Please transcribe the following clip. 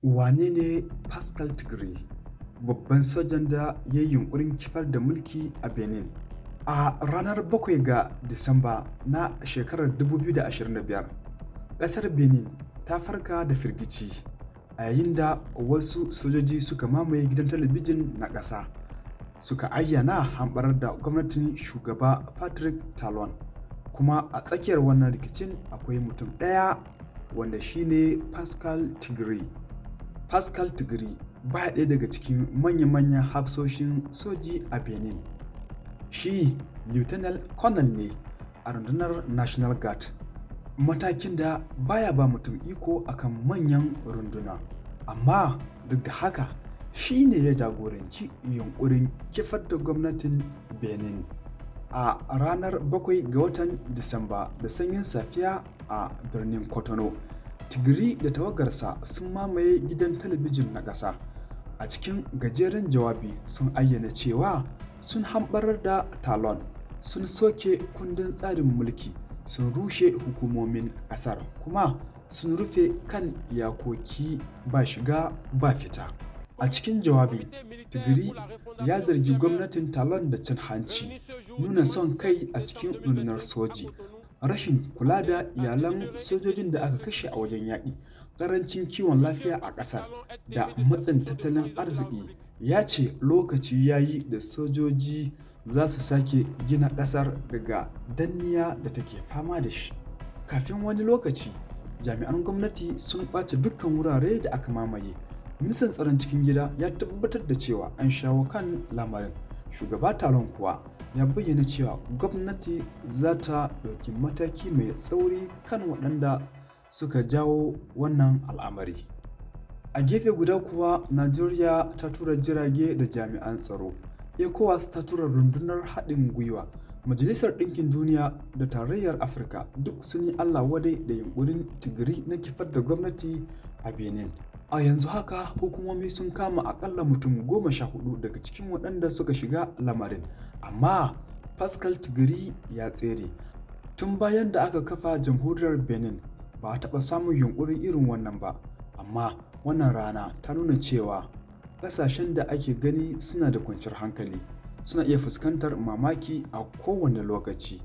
Wane ne Pascal Tigray, babban sojan da ya yi yunƙurin kifar da mulki a Benin? A ranar 7 ga Disamba na shekarar 2025, ƙasar Benin ta farka da firgici a yayin da wasu sojoji suka mamaye gidan talabijin na ƙasa, suka ayyana hamɓarar da gwamnatin Shugaba Patrice Talon. Kuma a tsakiyar wannan rikicin akwai mutum ɗaya wanda shi ne Pascal Tigray. Pascal Tigray baya ɗaya daga cikin manya-manyan hafsoshin soji a Benin. Shi Lieutenant Colonel ne a rundunar National Guard, matakin da baya ba mutum iko akan manyan runduna. Amma duk da haka, shi ne ya jagoranci yunƙurin kifar da gwamnatin Benin. A ranar 7 ga watan Disamba da sanyin safiya a birnin Cotonou, Tigray da tawagarsa sun mamaye gidan talabijin na ƙasa. A cikin gajeren jawabi sun ayyana cewa sun hamɓarar da Talon, sun soke kundin tsarin mulki, sun rushe hukumomin ƙasar kuma sun rufe kan iyakoki ba shiga ba fita. A cikin jawabin, Tigray ya zargi gwamnatin Talon da cin hanci, nuna son kai a cikin rundunar soji, rashin kula da iyalan sojojin da aka kashe a wajen yaƙi, ƙarancin kiwon lafiya a ƙasar, da matsin tattalin arziki. Ya ce lokaci ya yi da sojoji za su sake gina ƙasar daga danniya da take fama da shi. Kafin wani lokaci, jami'an gwamnati sun ƙwace dukkan wurare da aka mamaye. Ministan tsaron cikin gida ya tabbatar da cewa an shawo kan lamarin. Shugaba Talon kuwa ya bayyana cewa gwamnati za ta ɗauki mataki mai tsauri kan waɗanda suka jawo wannan al'amari. A gefe guda kuwa, Najeriya ta tura jirage da jami'an tsaro. ECOWAS ta tura rundunar haɗin gwiwa. Majalisar Ɗinkin Duniya da Tarayyar Afirka duk sun yi Allah wadai da yunƙurin Tigray na kifar da gwamnati a Benin. A yanzu haka hukumomi sun kama aƙalla mutum 14 daga cikin waɗanda suka shiga lamarin, amma Pascal Tigray ya tsere. Tun bayan da aka kafa Jamhuriyar Benin, ba a taɓa samun yunƙuri irin wannan ba, amma wannan rana ta nuna cewa ƙasashen da ake gani suna da kwanciyar hankali suna iya fuskantar mamaki a kowane lokaci.